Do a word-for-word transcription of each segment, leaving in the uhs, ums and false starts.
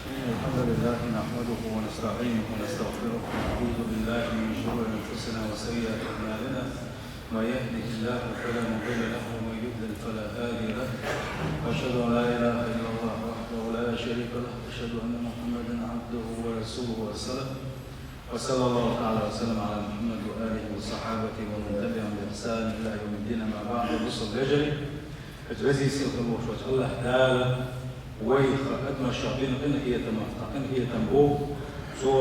الحمد لله نحمده ونستعينه ونستغفره، ونعوذ بالله من شرور أنفسنا وسيئات أعمالنا. من يهده الله فلا مضل له، ومن يضلل فلا هادي له. وأشهد أن لا إله إلا الله وحده لا شريك له، وأشهد أن محمدا عبده ورسوله أرسله. وصلى الله تعالى وسلم على محمد وآله وصحابته ومن تبعهم بإحسان إلى يوم الدين، أما بعد. Бусалба вежарий, оцу везий, сийлахь волуш волчу АллахӀ Дала вайх, адамашах, дина къинхетамах, ткъа къинхетам бу Цо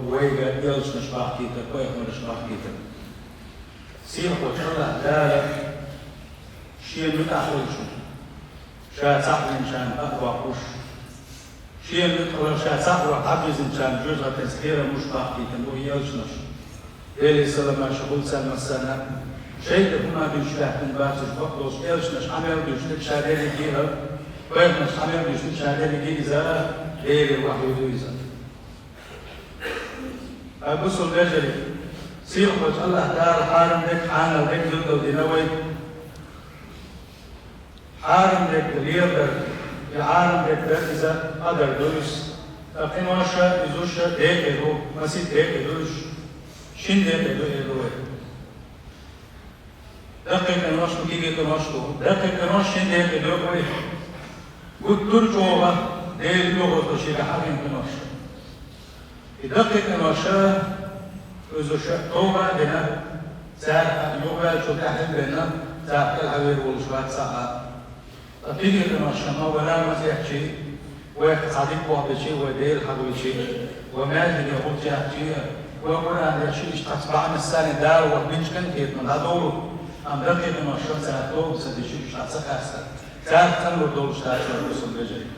вайга элчанаш бахкийтар, пайхамараш бахкийтар. Сийлахь волчу АллахӀ Дала Шена муьтӀахь хуьлуш, Ша цхьаъ винчарна къа а боккхуш, Шена муьтӀахь хилар, Ша цхьаъ вахь дӀабевзинчарна жоьжахатин кхерам луш бахкийтина бу и элчанаш. Делера салам-маршалла хуьлда царна массарна. ШайтӀа хӀума дуьйцуш баьхкина бацарш бакъдолуш элчанаш Ӏамал дуьйцуш дерг ша дерриге а, пайхамарш Ӏамал дуьйцуш дерг ша дерриге а иза Делера вахьйу ду иза. Ткъа бусалба вежарий, сийлахь волчу АллахӀ Дала хьарам дерг, хьанал дерг билгалдина вай. Хьарам дерг леладар, и хьарам дерг дар иза къадар ду иза. Ткъа къинош а, иза уьш а декъе ду, масийтта декъе ду уьш. Шина декъе ду эр ду вай. Даккхий къинош ду, кегий къинош ду. Даккхий къинош шина декъе доьху вай. Гуттар а чӀогӀа Делан оьгӀазло шега хьахийна къинош. И даккхий къинош а, иза уьш а тоба а дина, цара юхаваьллачул тӀаьхьа а бина, царах кӀелхьарвер волуш вац цхьа а. Ткъа кегий къинош а, ма вай ламаз эцчи, вайх цхьа дика болх бечи, вай Дела хьахийчи, вай маьждиге гӀулч яьккхичи, вай Къуръан дешчи, иштта цхьацца бахьанашца Дала вайх бинчу къинхетамах дӀадолу, амма даккхий къинош а цара тоба ца дичи, уьш дӀа ца къаьста, царах цӀанлур долуш дац вай, бусалба вежарий.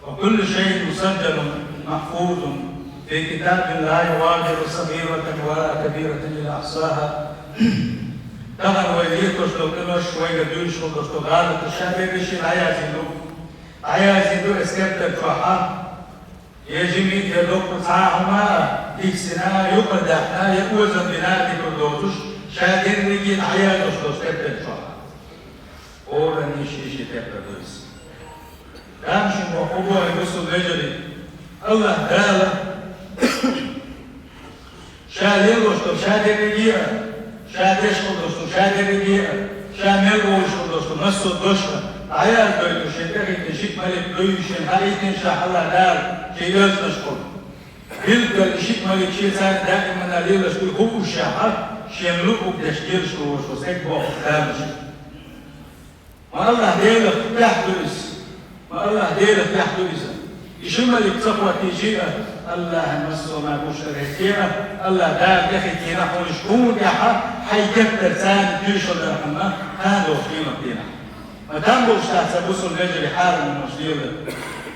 وكل شيء مسجل محفوظ في كتاب لا يغادر صغيرة ولا كبيرة إلا أحصاها. Тахана вай летош долу къинош, вайга дуьйцуш хила долуш долу гӀалаташ ша берриш а дӀаяздина ду. ДӀаяздина ду эскертар чохь а, я жимма, я доккха цхьа а хӀума а дихсина, юкъара даьхна, я озам бина а дикур доцуш, ша дерриге а дӀаяздеш долу эскертар чохь а. ХӀоранна йиш-йиш тӀехь ду иза. Тамашийна боху боху бусалба вежарий, АллахӀ Дала Ша лелош долу, Ша дерриге а, Ша деш хила долуш долу, Ша дерриге а, Ша мел волуш хила долуш долу массо а дош а дӀаяздойтуш, Шен тӀехӀиттина шиъ малик дуй, Шена хаийтина Ша АллахӀ Дала Шен элчанашкахула. Билггал и шиъ малик Шен царна даимана лелаш дуй хууш Ша, Шена луъург деш лелаш волуш волу стаг боху тамашийна. Ма АллахӀ Делах тӀехь ду иза. Ма АллахӀ Делах тӀехь ду иза. И ши малик ца хӀоттийча а, АллахӀан массо а ма гуш дара хӀетте а, АллахӀ Дала тӀехӀиттийна хьуна иш хӀума тӀехь а, хьайн кептар царна туьйшал дара хьуна, кхана долчу къематдийнахь. Ма там болуш дац, бусалба вежарий, хьарам къинош лело.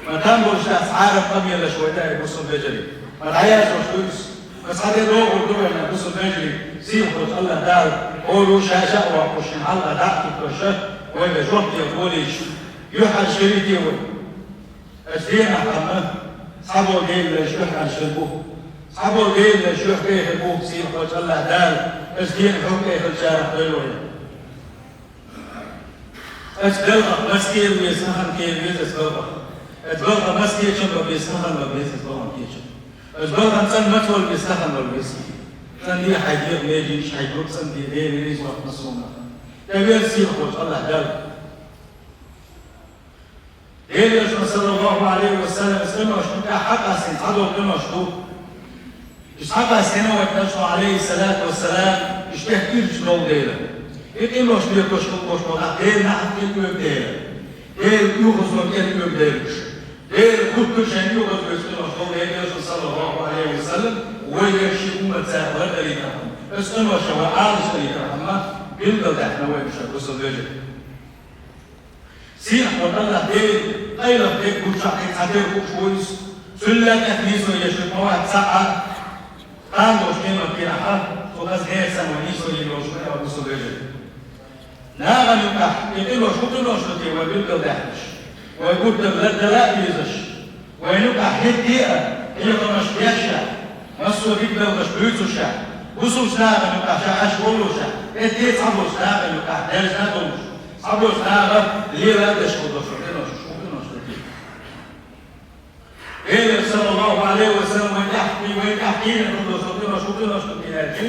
Ма там болуш дац хьарам къамелаш вай тӀе, бусалба вежарий. Ма дӀаяздеш ду иза. Аса хьан де догӀур ду вайна, бусалба вежарий, сийлахь волчу АллахӀ Дала, хӀора ша-ша а воккхуш, шен хьалха дӀа а хӀиттош, вайга жоп делла волийча, юьхьӀаьржа хилийта вай. Аса денахь хьанна, цхьаболу Делан вежарий юьхьӀаьржа хир бу. Цхьаболу Делан вежарий юьхь тӀе хир бу, сийлахь волчу АллахӀ Дала, аса дена хьо тӀе хиллачарах дойла вай. Аса белхах маца кхера веза, хӀан кхера веза аса белхах. Аса белхах маца кхечам бан беза, хӀан бан беза аса белхан кхечам. Аса белхан цӀан маца вала веза, хӀан вала веза. ЦӀан де хьайн дегӀан меженаш, хьайн дог цӀан де, Дела реза ваккха массо а нах. ТӀе веза сийлахь волчу АллахӀ Дала. Делан Элчано, саллаллаху Ӏалайхи ва саллам, аса къинош ду, тӀаьхьа хьакъастийна цхьадолу къинош ду. Иштта хьакъастийна вай Элчано, Ӏалайхи ссалату вассалам, иштта ирча долу дела. И къинош летош хила болуш болу нах Делан нахах кӀел оьгу дела. Делан оьгӀазло кӀел оьгу дела уьш. Делан гуттар а шайна оьгӀаз оьцу къинош долу Делан Элчано, саллаллаху Ӏалайхи ва саллам, вай вешан уммат царах лардалийтархьама. Оцу къиношна вай Ӏалашдалийтархьама, билгалдаьккхина вай уьш, бусалба вежарий. Сийлахь волу АллахӀ Делан къайлаха дерг гучахь и цхьатерра хууш ву иза. Цуьнан лаьтта тӀехь нийсо еш верг ма вац цхьа а, кхана долчу къематдийнахь а, цу хаза нехан санна вай нийсо йийр йолуш ма ю, бусалба вежарий. Нахана юкъахь и къинош хӀун къинош ду те вай билгалдаьккхинарш? Вай гуттар а лардала а везаш, вайна юкъахь хӀетте а хьехамаш дешшехь, массо а дика белхаш буьйцушехь, бусалба нахана юкъахь ша Ӏаш воллушехь, хӀетте а цхьаболчу нахана юкъахь даьржина а долуш, цхьаболчу наха лела а деш хила долуш долу къинош, хӀун къинош ду те? Элчано, саллаллаху Ӏалайхи ва саллам, вайна тӀехь, вайна тӀехь кхийна хӀума ду, со къинош, къинош ду аьлча,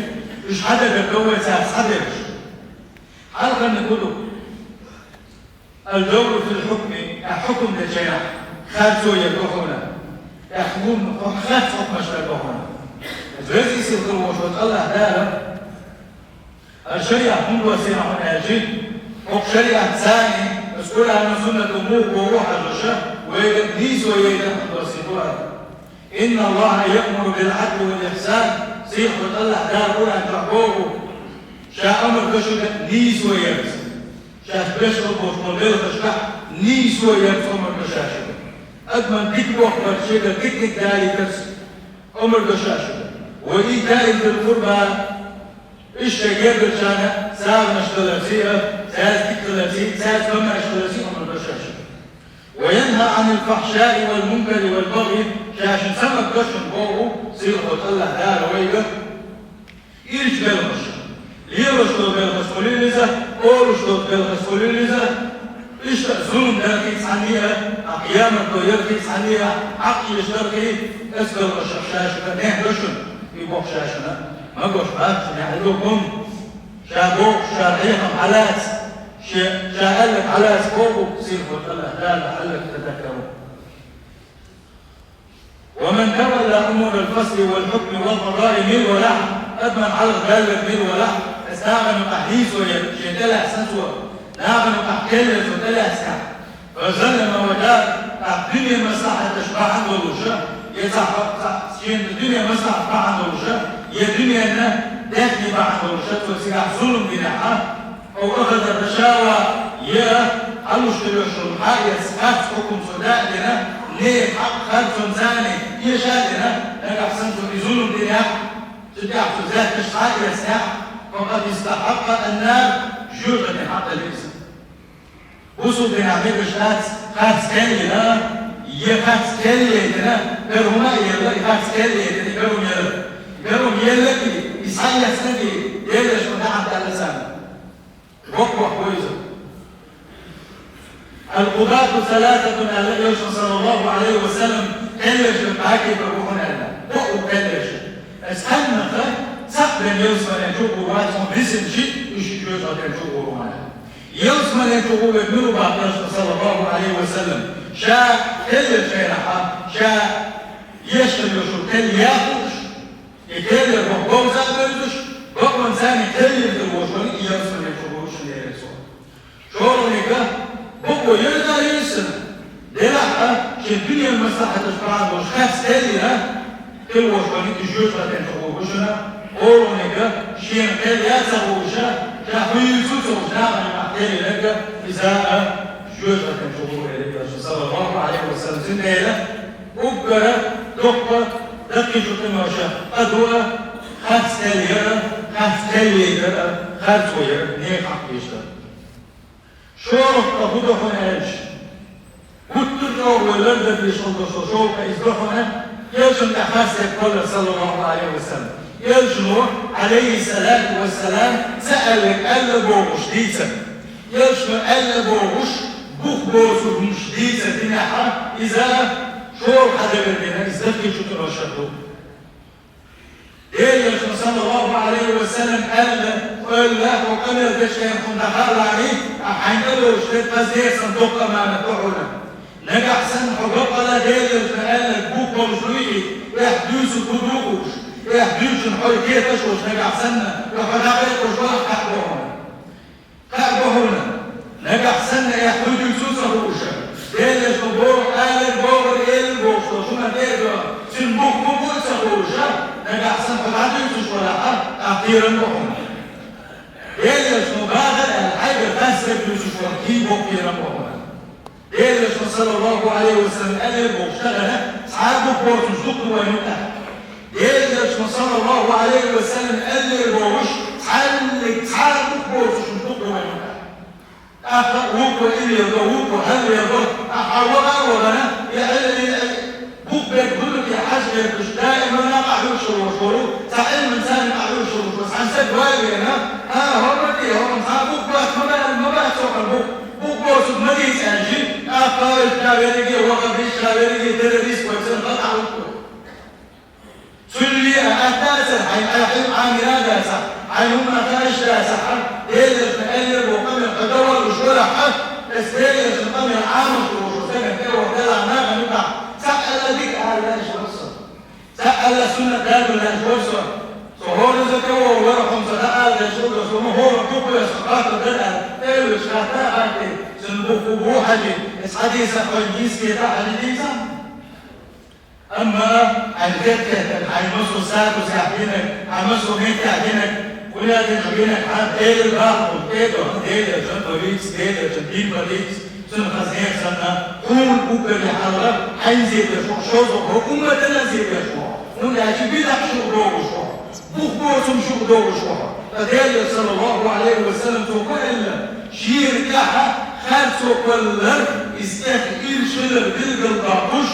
уьш хьадагар ду вай царца хьадераш. Хьалхарниг хӀун ду? Ал-жавру фил хьукми, тӀаккха хьукам дечарах харцо яр ду хьуна. ТӀаккха хьукам, харц хьукмаш дар ду хьуна. Веза-сийлахь волча АллахӀ Дала, ХӀара шариӀат хӀунда васкар ду хьуна аьлча, хӀокху шариӀатца, аса Къуръано, суннато муха боху хьажош, вайга нийсо яйтар хӀунда васкар ду хьуна. Инна Аллаха яъмуру бил Ӏадли вал ихьсан, сийлахь волча АллахӀ Дала Къуръан чохь боху, Ша амар до шуьга нийсо ярца. Шаьш беш болу болчу белхашкахь нийсо ярца амар до Ша шуьга. Адамна дика бохург, шега диканиг далийтарца амар до Ша шуьга. Ва итаи зил къурба, Иштта гергарчарна сагӀанаш даларций а, цаьрца дика хиларций, цаьрца гамаьрша хиларций а амар до Ша шуьга. Ва янха Ӏанил фахьшаи вал мункари вал багӀи, Ша шуьга амар до шуна боху, сийлахь волчу АллахӀ Дала вайга, ирча белхаш, лелош долу белхаш хуьлийла иза, олуш долу белхаш хуьлийла иза, Иштта зулам дархий цхьанне а, къиямат до ярхий цхьанне а, хьакъ еш дархий, аса белхаш Ша шуьга нехь до шуна, и боху Ша шуна. Магош бац, яхьлукум, Ша бохуш, Ша хьехам хьалаца, Ша, Ша аьлларг хьалаца боху, сийлахь волчу АллахӀ Дала, лаӀаллакум тазаккарун. Ва ман тавалла умурал фасли вал хьукми вал къадаи мила валахь, адамна хьалха даьлларг мила валахь, аса нахана юкъахь нийсо яр, шен тӀелаьцна цо, нахана юкъахь кхел яр цо тӀелаьцнехь, фа залама ва жар, тӀаккха дуьненан маслахьаташ бахьана долуш, я цхьа, цхьа, шена дуьненан маслахьат бахьана долуш, я дуьненна даьхни бахьана долуш, цо цигахь зулам динехь, Ау ахаза рашава, я хьалуш хилла йолу хьаэца харц хьукам цо даийтина, нехан хьакъ харцонца эшадина, нагахь санна цо и зулам динехь, цу тӀехь цо зетташ схьаэцнехь, факъад истахьакъа ан-нар, жоьжахатин хьакъ хилла иза. Бусулба динехь мегаш дац харц кхел йина, я харц кхел яйтина, кара хӀума а елла, и харц кхел яйтина, и кара хӀума елла. И кара хӀума елла и, и схьаэцна и, Делан ма дахьа аьлла царна. Боккха бу иза. Ал-къудату саласатун, аьлла Элчано, саллаллаху Ӏалайхи ва саллам, кхел еш кхаьчна бу хьуна аьлла. Боккха бу кхел еш. Аса хьаннах цхьаъ бен ялсаманен чу гӀур вац, хьуна дисина шиъ, уьш жоьжахатин чу гӀур ву хьуна аьлла. Ялсаманен чу гӀур верг мила ву боху Элчано, саллаллаху Ӏалайхи ва саллам? Ша кхел еш хенахь, ша еш хила йолуш кхел яхуш, И кхел яр боху говза а бевзаш, бакъонца царна кхел йина хир волуш вара и ялсамане чу гӀур ву шуна, элира цо. ШолгӀаниг, бакъо яра а йина, делахь а, шен дуьненан маслахьаташ бахьана долуш харц кхел йина хир волуш вара и жоьжахатин чу гӀур ву шуна. КхоалгӀаниг, шена кхел ян ца хууш, ша хьуьйсу ца хууш, нахана юкъахь кхел йинарг, иза а жоьжахатин чу гӀур ву, элира Элчано, саллаллаху Ӏалайхи ва саллам. Цундела уггара доккха даккхийчу къиношах къа ду а, харц кхел яр а, харц кхел яйтар а, харцо яр а, нехан хьакъ еш дар а. ШолгӀа къа хӀун ду хьуна аьлча, гуттар а чӀогӀа вай лардан дезаш долу шолгӀа къа иза ду хьуна, Элчанна тӀехь харц дерг хилар, саллаллаху Ӏалайхи ва саллам. Элчано, Ӏалайхи ссалату вассалам, ца аьлларг аьлла бохуш дийцар. Элчано аьлла бохуш, бух боцург хӀумнаш дийцар динехь, иза шолгӀа хьадагар дина, иза даккхийчу къиношах ду. Делан Элчано, саллаллаху Ӏалайхи ва саллам, аьлла, аьлла, хьо къамел деш хенахь хьуна дӀахаалахь, ахь хьайна тӀелоцуш дерг хаза дерг санна доккха аманат ду хьуна. Нагахь санна хьо бакъала Делан Элчано аьлларг бух болуш дуй и, эхь дуьйцург хӀун ду хууш, эхь дуьйцучунна хьо кхеташ волуш нагахь санна, хьо дӀакхайкхош валахь, кхаъ бу хьуна. Кхаъ бу хьуна, нагахь санна эхь хӀун дуьйцу ца хууш, Делан Элчано боху, алар бохура, элира бохуш долу хӀума тӀера а, цуьнан бух хӀун бу а ца хууш, нагахь санна хьо дӀадуьйцуш валахь, ахь кхерам бу хьуна. Делан Элчано бахара аьлла, хьайгара харц дерг дуьйцуш валахь, кхин боккха кхерам бу хьуна. Делан Элчано, саллаллаху Ӏалайхи ва саллам, аьллера бохуш тахана цхьа а бух боцуш дукха ду вайн юкъахь. Делан Элчано, саллаллаху Ӏалайхи ва саллам, аьллера бохуш цхьаннег цхьа а бух боцуш дукха ду вайн юкъахь. ТӀаккха вукхо и леладо, вукхо хӀара леладо, ахьа ваха а вахана, и Ӏилма, и Ӏи-, бух берг хӀун ду те хьажа гӀерташ, даиман а къахьоьгуш волуш волу, цхьа Ӏилманца а къахьоьгуш волуш волу цхьана стаг вай вена, а, хӀорра те, хӀорра цхьа бух бац, ма бац, ма бац цхьа бух. Бухбосуг ма дийца аьлчи, тӀаккха ша верриге ваххабист, ша верриге террорист вай, цун хатӀа хӀутту. Цуьнан ле а атта а ца, хьайн Ӏа-, хьайн Ӏамина а дац, хьайн хӀуманах а дац, хьан Делера аьллера боху къамел хьан дан валуш вара хьан, аса Делера къамел Ӏамош волуш стагана тӀе ваха делахь нахана юкъахь, цхьаъ аьлла дика ала лаьаш вара со. Цхьаъ аьлла суннат дадо лаьаш вара со. Со хӀораза тӀе вогӀу вара хьуна ца даа ала деш вара со, ма хӀора дукха веса хатта дара аьлла, тӀе а веша хатта а хаттий, цуьнан бухху бу хьажи, аса хьадийса хьо йиска тӀе хьажи дийца. Амма хьайн хетта-хетта, хьайн массо а статусехь динарг, хьайн массо а меттехь динарг, къулла динарг, хьан Делан бахамал тӀе а дохна, Делан жан ма вийца, Делан жан дин ма дийца, цуьнан хаза нехан санна, хьуна уггаре хьалха, хьайна зен деш ву, шозза хӀокху умматана зен деш ву, хӀунда аьлча бидӀа шу догӀуш ву, бухбосум шу догӀуш ву. Ткъа Делан, саллаллаху Ӏалайхи ва саллам, цо ма аьлла, шена тӀехь харцо кхоллар, иза тӀех ирча хилар билгал доккхуш,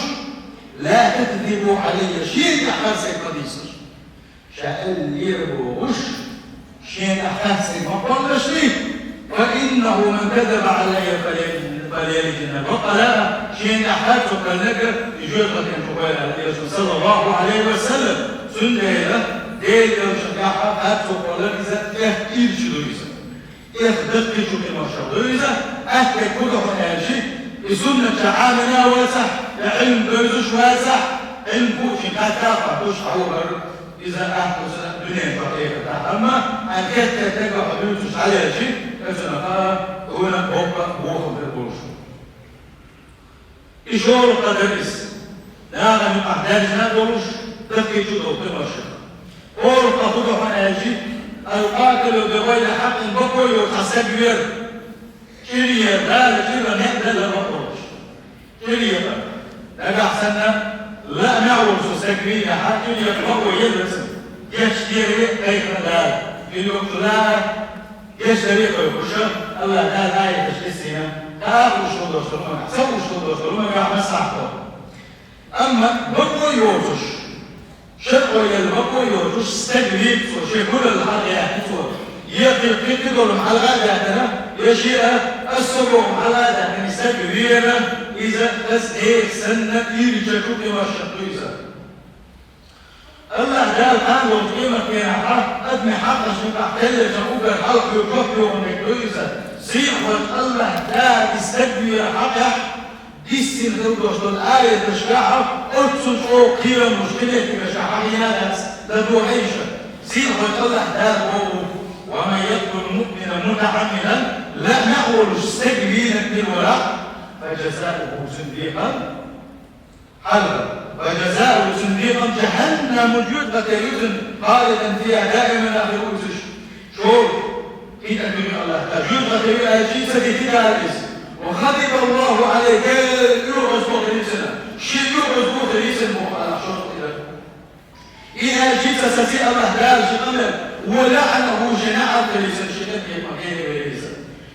«لا تكذبوا علي», шена тӀехь харцо ма дийцалаш. Ша аьллера бохуш, шена тӀехь харцо ма кхоллалаш, «فإنه من كذب علي فليلج، فليلج النار». Бакъала, шена тӀехь харцо кхоьллинарг и жоьжахатин чу гӀой аьлла Элчано, саллаллаху Ӏалайхи ва саллам. Цундела Делан Элчанна тӀехь харцо кхоллар иза тӀех ирча ду иза. Эх, даккхий чу къиношах ду иза, аьхкек хӀун ду хьуна аьлчи, и суннат ша Ӏамина а вацахь, я Ӏилм девзаш вацахь, Ӏилм кучи кхаьччахь а гуш хьалхара, иза ахь кхуза дуьнен чохь эхартахь. Амма хьайн хетта-хетта хьо дуьйцуш хьалаьлчи, оцунах а, хьуна боккха а бохам хир болуш. И шолгӀа къа дара иза. Нахана юкъахь даьржина а долуш, даккхий чу долу къиношах. КхоалгӀа къа хӀун ду хьуна аьлчи, القاتل بغير حق, бакъо йоцу цхьа стаг вера. ЧӀир ера, Дала чӀир а, неӀ а делла бакъо йоцуш. ЧӀир ера. Нагахь санна, лаа неӀ волуш стаг вийна, хьан чӀир ера бакъо елла ца. Гечдера ве кхайкхина Дала. Чуьра йоккхуш лаа, гечдаре а кхойкхуш, АллахӀ Дала аяташ кхиссийна, кхаа а гуш хӀун долуш долу, ца гуш хӀун долуш долу, нагахь массахь а. Амма бакъо йоцуш, шарӀо елла бакъо йоцуш, стаг вийна цо, шен куралла хьалха яьккхина цо, я кхин кхин долу хьалха а даьккхина, я шен а, аса боху хьалха а даьккхина, стаг вийна, иза аса нехан санна ирча чу къиношах ду иза. АллахӀ Дала кхана долчу къематдийнахь адамийн хьакъашна юкъахь кхеллачу уггар хьалха жоп йогӀун дерг ду иза. Сийлахьчу АллахӀ Дала и стаг вийра хьакъехь, дисина хила долуш долу аяташкахь, оццул чӀогӀа кхерамаш кхин меттигашкахь хьахийна а дац, ладогӀийша. Сийлахьчу АллахӀ Дала боху: «ومن يقتل مؤمنا متعمدا», лаа неӀ волуш стаг вийна мила вара, «فجزاؤه», цуьнан декъал, хьалха, «فجزاؤه», цуьнан декъал, «جهنم», жоьжахати ю цуьнан, «خالدا فيها», даиман а хир ву иза. ШолгӀа, кхин а дуьйна АллахӀ Дала, жоьжахати ю аьлча, ца дитина Дала иза. «وغضب الله عليه», Дела оьгӀаз бу хир ю цунна, шен оьгӀаз бу хир ю цунна боху АллахӀ шолгӀа. И аьлча ца саци АллахӀ Дала шен къамел, «ولعنه», шен неӀалт хир ю цунна, шен къинхетамах гена вер иза.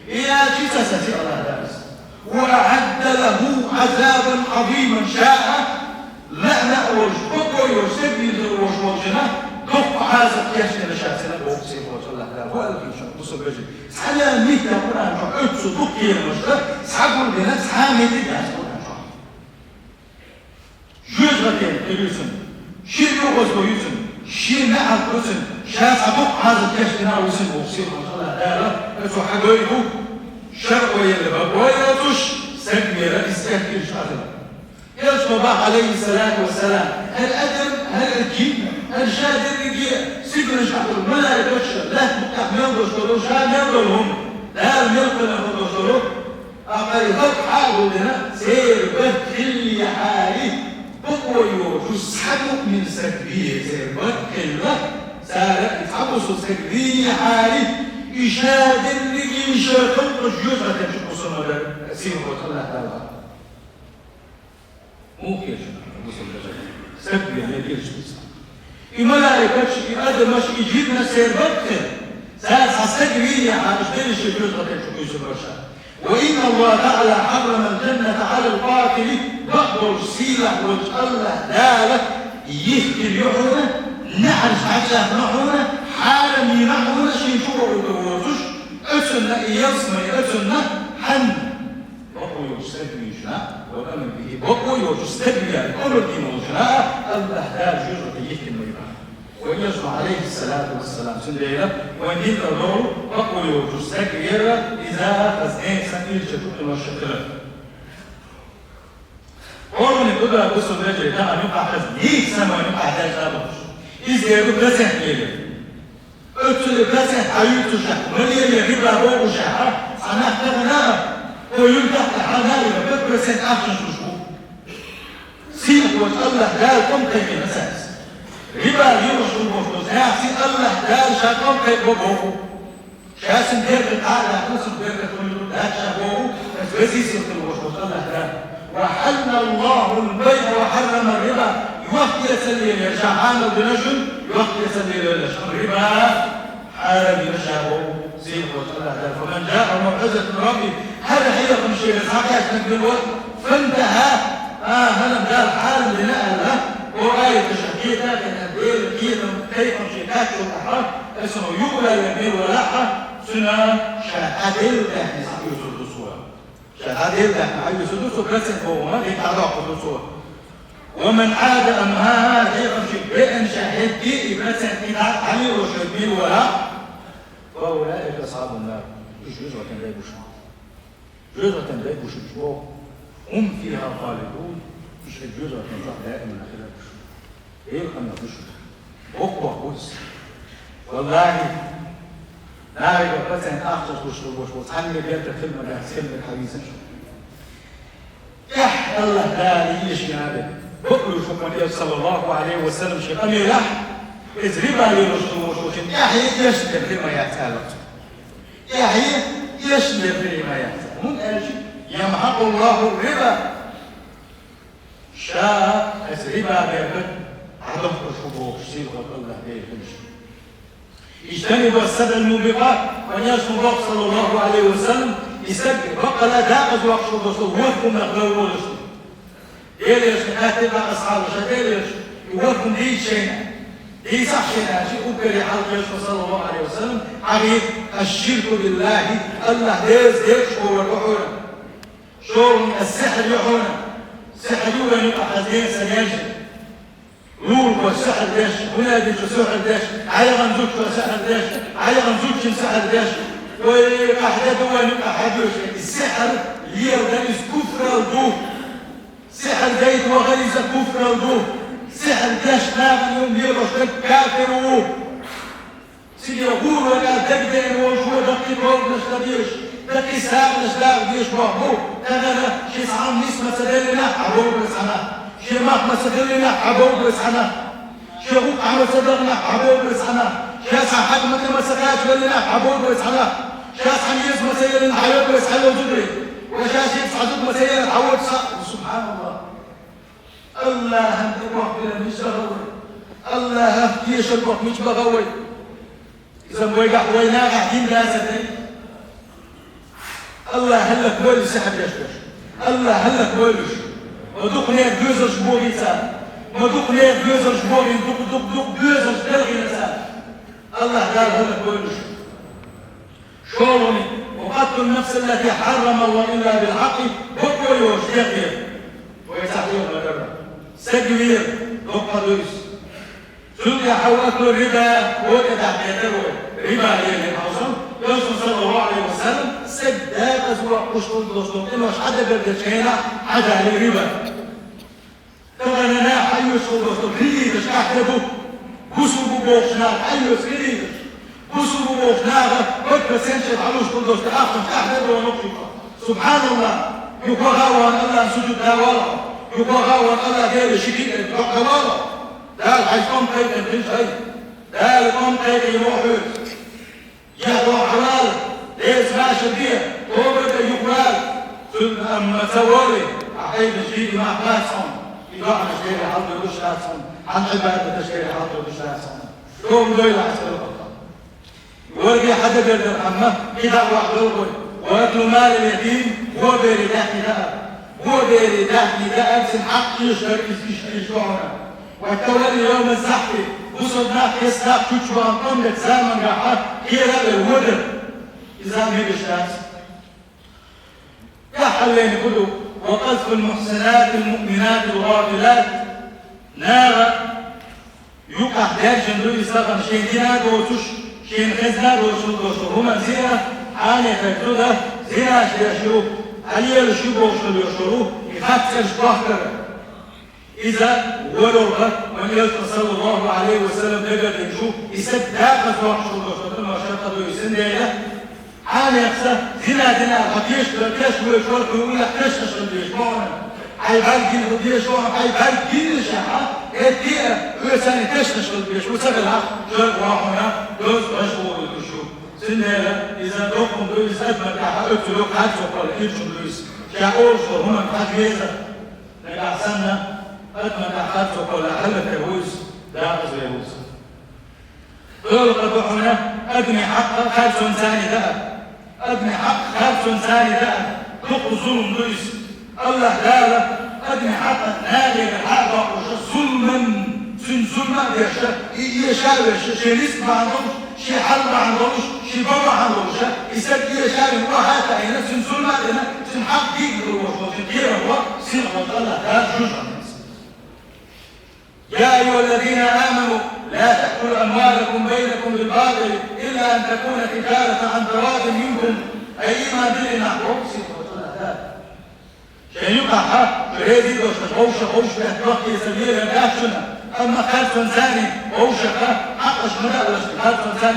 И аьлча ца саци АллахӀ Дала иза. «وأعد له عذابا عظيما», ша а, лаа неӀ волуш, бакъо йоцуш, стаг вийна хир волуш волчунна доккха Ӏазап кечдина ша цунна боху сийлахьчу АллахӀ Дала. ХӀун аьлла хилла шуна, бусалба вежарий? Цхьана а меттехь Къуръан чохь оццул дукха кхерамаш дац, цхьа гулдина цхьа а меттиг дац Къуръан чохь. Жоьжахатина хир ю цунна, шен оьгӀаз бу хир ю цунна, шен неӀалт бу цунна, ша цхьа дукха Ӏазап кечдина а ву цунна боху сийлахьчу АллахӀ Дала, оцо хьагойту, шарӀо елла бакъо йоцуш, стаг вийра, иза тӀех ирча хилар. Элчано боху, Ӏалайхиссалату вассалам: «ХӀара адам, хӀара жин, хӀара ша дерриге а сигалш ахула, малайкаш а, лаьтта букъехь мел долуш долу, ша мел долу хӀума, Дала мел кхоьллина хӀума долуш долу». Ткъа и халкъ хьагулдина, церан барт хиллехьара, бакъо йоцуш цхьа муъмин стаг вийра, церан барт хилла, цара и цхьа бусалба стаг вийхьара, и ша дерриге а шайн халкъаш жоьжахатин чу кхуссур ма дара, сийлахьчу АллахӀ Дала. Муха хета шуна, бусалба вежарий? Стаг вийна, хета шуна иза? И малайкаш, и адамаш, и жинаш церан барт хилла. Цара цхьа стаг вийхьара, уьш дерриш а жоьжахатин чу кхуьйсур бара ша. «وإن الله تعالى حرم الجنة على القاتل», бакъдолуш сийлахь волчу АллахӀ Дала йихкина ю хьуна, неӀарш дӀачӀагӀдина хьуна, хьарам йина хьуна шен чу вохуьйтур воцуш, оцунна и ялсамани, оцунна хьанна стаг вийча, ва амара бихӀи, бакъо йоцуш стаг веар, омар дина волча наха АллахӀ Дала жоьжахате йихкина ма ю. Вай Элчано, Ӏалайхи ссалату вассалам, цундела вайна дина тӀа долу бакъо йоцуш стаг вера, иза хаза ден сан илча тӀе къинош хилар. Къуръане тӀа да бусалба вежарий, тахана юкъахь хаза дийца саман юкъахь даьлла а бохуш. Иза дерг ду процент лелар. Оццул процент хьаюьйцуш, ма леле риба бохуш, а? Цхьа нах тахана, кхо юьлтах тахана, пять процент ахчанаш луш бу. Сийлахь волчу АллахӀ Дала къом кхайкхина цаьрца. Риба лелош хила бохуш, цаьрца АллахӀ Дала ша къом кхайкхо боху. Ша цуьнан беркат хьа а дац, цуьнан беркат хуьлу дац ша боху, аса везийсил хила волуш волчу АллахӀ Дала. وأحل الله البيع وحرم الربا. Йохк-эца лелийра ша хьанал дина шуна, йохк-эца лелийра ша риба. Хьарам дина ша боху, сийлахь волчу АллахӀ Дала. فمن جاءه موعظة من ربه. ХӀара хьехам шена схьакхаьчнарг мила вара, فانتهى. А, хӀара Дала хьарам дина аьлла, о аяташ кхета а кхетта, Делан кхетам кхайкхам шен кхаьччул тӀаьхьа, аса хьо юхаваьлла мила валахь а, цуьнан ша дӀаделла даьхни схьаоьцур ду цо. Ша дӀаделла даьхни схьаоьцур ду цо, процент боху ма, и дӀадоккхур ду цо. ومن عاد, амма хӀара хьехам шен беана ша хӀетте и процент и дӀа дӀалелош верг мила валахь, فأولئك أصحاب النار. Уьш жоьжахатин дай бу шуна. Жоьжахатин дай бу шуна уьш боху. هم فيها خالدون. Уьш и жоьжахатин чохь даиман хилар бу шуна. Делан къинхетам бу шуна. Боккха бу иза. ВаллахӀи, нахе процент ахчанаш луш хила бохуш болу цхьанне беркат хила ма дац, хила мега хьан вийцина шу. ТӀехь АллахӀ Дала йиш яде. Бакъ луш хӀокхунна Элча, саллаллаху Ӏалайхи ва саллам, шен къамелехь, иза риба лелош хила волуш волчун тӀехь а эшна дерг хила ма яц аьлла цо. ТӀехь а эшна дерг хила ма яц. ХӀунда аьлча, يمحق الله الربا. Ша аса риба беркат дӀадоккхуш ву бохуш, сийлахь волчу АллахӀ Дела хилча. اجتنبوا السبع الموبقات. Вайн Элчано боху, саллаллаху Ӏалайхи ва саллам, и стаг баккъала декъаза воккхуш волу, ворхӀ хӀуманах лар волуш. Делан Элчане хаьттира асхьабаша, Делан Элча, и ворхӀ хӀума дийца шайна. Дийцахь шайна аьлча, уггаре хьалха Элчано, саллаллаху Ӏалайхи ва саллам, хьахийра: الشرك بالله, АллахӀ Делаца декъашхо вар ву хьуна. ШолгӀаниг ас-сихьр ю хьуна. Сихьр ю вайна юкъахь хаза ден сан еш. Лулахочо сихьр деш, гӀуллакхчо сихьр деш, Ӏайгӏан зудчо сихьр деш, Ӏайгӏан зудчун сихьр деш. Вай къахьда ду вайна юкъахь хьадоьшу. И сихьр леладан иза куфрал ду. Сихьр дайта вахар иза куфрал ду. Сихьр деш нахана юкъа лелош дерг кафир ву. Цига гӀур вара дагадеана волуш ву, даккхий тобанаш дан дезаш, даккхий сагӀанаш даха дезаш боху. Тахана шен цхьа хӀума нисма ца деллинехь, хьан бовлу цхьана. Шен мах ма ца хиллинехь, хьан бовлу цхьана. Шен гӀуллакх ма ца даханехь, хьан бовлу цхьана. Шен цхьа хьакъ ма ца кхачавеллинехь, хьан бовлу цхьана. Шен цхьа еза ма ца еллинехь, хьан йовлу цхьа лозудри. Ва шен шен цхьа зуда ма ца еллинехь, хьан воцу цхьа. СубхьаналлахӀ. АллахӀан тӀе бохкабилла мича баха вай? АллахӀах тешар боху мича баха вай? Иза вайгахь, вай нагахь дин дацар дай? АллахӀ хӀаллакбойла сихьр деш берш. АллахӀ хӀаллакбойла уьш. Ма дукха нехан доьзалш бохийна цара. Ма дукха нехан доьзалш бохийна, дукха, дукха, дукха доьзалш белхийна цара. АллахӀ Дала хӀаллакбойла уьш. ШолгӀаниг: وقتل النفس التي حرم الله إلا بالحق, бакъо йоцуш дегӀ дер. Вай цхьа хьехам ма дара. Стаг вер, доккха ду иза. Цул тӀаьхьа وأكل الربا, хӀокху тӀе дахьа дер вай. Риба лелийна хьовсал, Элчано, саллаллаху Ӏалайхи ва саллам, стаг декъаза воккхуш хила долуш долу къинош хьадагар дечу хенахь хьадалийра риба. Тахана наха хьайоьцуш хила долу кредиташ къахьда ду. Бусулба бу бохучу наха хьайоьцу кредиташ. Бусулба бу бохучу наха пять процент шайн хьалуш хила долу ахча къахьда ду ван укхуьйту. СубхьаналлахӀ! Юха ваха а ван АллахӀан сужуд дӀа вала хьо. Юха ваха а ван АллахӀ Деле ши кхин а доккха вала хьо. Дала хьайн къам кхайкхина хилча хьай. Дала къам кхайкхийна ву хьоьца. Яхь дохьавала, деза машар де, тоба дан юхавала. Цуьнан амма ца вале, хьан Ӏедалш дийна мах бац хьуна, и доӀанаш Деле хьалдоьдуш дац хьуна, хьан Ӏибадаташ Деле хьалдоьдуш дац хьуна. Тоба дойла хьан ца вале. Варге хьадагар дар амма, и дӀа а вахь долу вай. وأكل مال اليتيم, бобере даьхни даар. Бобере даьхни даар, цуьнан хьакъ тешар, иза иштта, иштта хьуна. والتولي يوم الزحف, бусалба нах, кест нах чучча бахана къоман замангахьа кхера а велла водар. Иза мегаш дац. ТӀаьххьара лайна хӀун ду? وقذف المحصنات المؤمنات الغافلات. Наха юкъахь даьржина ду иза тахан, шен дина доцуш, шен хезна доцуш долу хӀуманна зина, хьанехе цунна зинаш деш ю, хьалелаш ю бохуш долу йош долу, и хатта цӀераш бохкара. Иза воролха, вайн Элчано, саллаллаху алейхи ва саллям, дагардина шу, и стаг дакъаза воккхуш волуш, тӀе ма шаккха дуьйсина дела, хьанехса, зина, зина, хьо тешаш, тешаш вуьйш вара, кху уьллехь тешнаш хила дезаш боху, хьайн бӀаьрг гина хила дезаш боху, хьайн бӀаьрг гиннашехь, хӀетте а, оьцанна тешнаш хила дезаш ву ца хилахь, шаръ вахана, доза ваш вуьйш ву. Цундела иза доккхун ду, иза адаман тӀехь оццул йоккха харцо кхолла ирчун ду иза. Ша олуш долу хӀуманна хьажа веза. Нагахь санна, адаман тӀехь харцо кхолла хӀаллакьхир ву иза, дакъаза вер ву иза. Кхоьлу къа ду хьуна, адамийн хьакъ харцонца дан а. Адамийн хьакъ харцонца дан а, дукха зулам ду иза. Аллаха Дала адамийн хьакъ нахера хьа а доккхуш, зулман, цуьнан зулма а деш, и эша а веш, шен рицкъ бахьана долуш, шен хьал бахьана долуш, шен бан бахьана долуш, и стаг эша а вина, охьа а таӀийна, цуьнан зулма а дина, цуьнан хьакъ дийна хила волуш волчун кхерам бо, сиха волчу Аллаха Дала жожагӀатех. يا أيها الذين آمنوا لا تأكلوا أموالكم بينكم بالباطل إلا أن تكون تجارة عن تراض منكم. Ай, ийман диллина нах, боху сиха волчу Аллаха Дала. Шайн юкъахь шу реза долуш, вовшах вовшах бехк баккхийса лелар дац шуна, амма харцонца вовшах хьакъаш ма даалаш, харцонца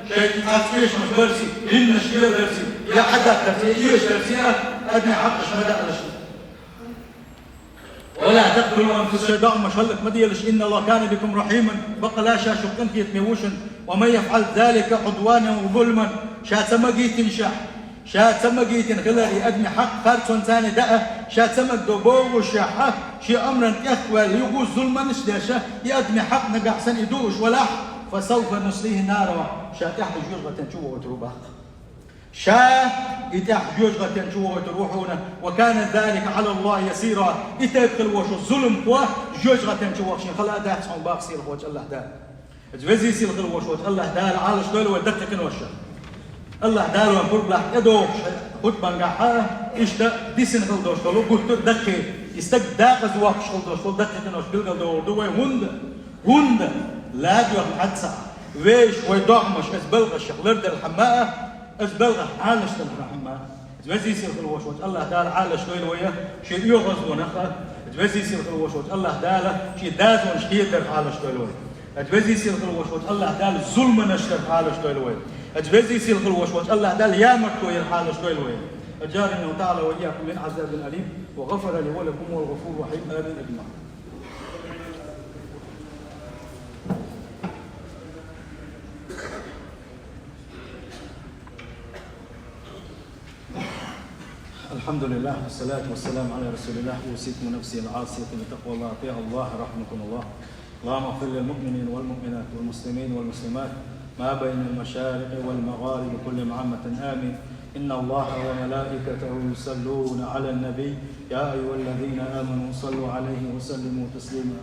шайн цхьацца эшамаш барций, диннаш леладарций, я хьадаттарций, я эшдарций а, адамийн хьакъаш ма даалаш. ولا تقتلوا أنفسكم, шайн догӀмаш хӀаллак ма делаш, إن الله كان بكم رحيما, баккъала ша шух къинхетаме ву шуна, ومن يفعل ذلك عدوانا وظلما, ша ца магийтинчохь, ша ца магийтина хилар, и адамийн хьакъ харцонца дан а, ша ца магадо бохушехь, шен омранна тӀехваьлла юха зулманаш а деш, и адамийн хьакъ нагахь санна и дууш валахь, فسوف نصليه نارا, ша тӀаьхьа жоьжахатин чу вохуьйтур ву баккха. Ша и тӀаьхьа жоьжахатин чу вохуьйтур ву хьуна, وكان ذلك على الله يسيرا, и тайпа хила волуш волу зуламхо жоьжахатин чу вахча хала а дац хьуна, боху сийлахь волчу Аллаха Дала. Иза везий сийлахь хила волуш волчу Аллаха Дала Ӏалаш дойла вай даккхий къиношах. Аллаха Дала вайн пурба лахь тӀедогӀуш хутбангахь а, иштта дисина хила долуш долу гуттар а даккхий, и стаг дакъаза воккхуш хила долуш долу даккхий къинош билгалдохур ду вай, хӀунда? ХӀунда? ЛадоьгӀна хьаьдса а, вешан вай догӀмаш, иза балхашах ларделхьама а, иза балхах Ӏалашделхьама а. Иза везий сийлахь хила волуш волчу Аллаха Дала Ӏалаш дойла вай, шен оьгӀазлонах а, иза везий сийлахь хила волуш волчу Аллаха Дала шен дозанаш хедарх Ӏалаш дойла вай. Иза везий сийлахь хила волуш волчу Аллаха Дала зулманаш дарх Ӏалаш дойла вай. Иза везий сийлахь хила волуш волчу Аллаха Дала ямартло ярх Ӏалаш дойла вай. أجارني الله تعالى وإياكم من عذاب أليم وغفر لي ولكم وهو الغفور الرحيم. آمين أجمعين. الحمد لله والصلاة والسلام على رسول الله. أوصيكم ونفسي العاصية بتقوى الله. أطيعوا الله رحمكم الله. اللهم اغفر للمؤمنين والمؤمنات والمسلمين والمسلمات ما بين المشارق والمغارب كلهم عامة، آمين. إن الله وملائكته يصلون على النبي، يا أيها الذين آمنوا صلوا عليه وسلموا تسليما.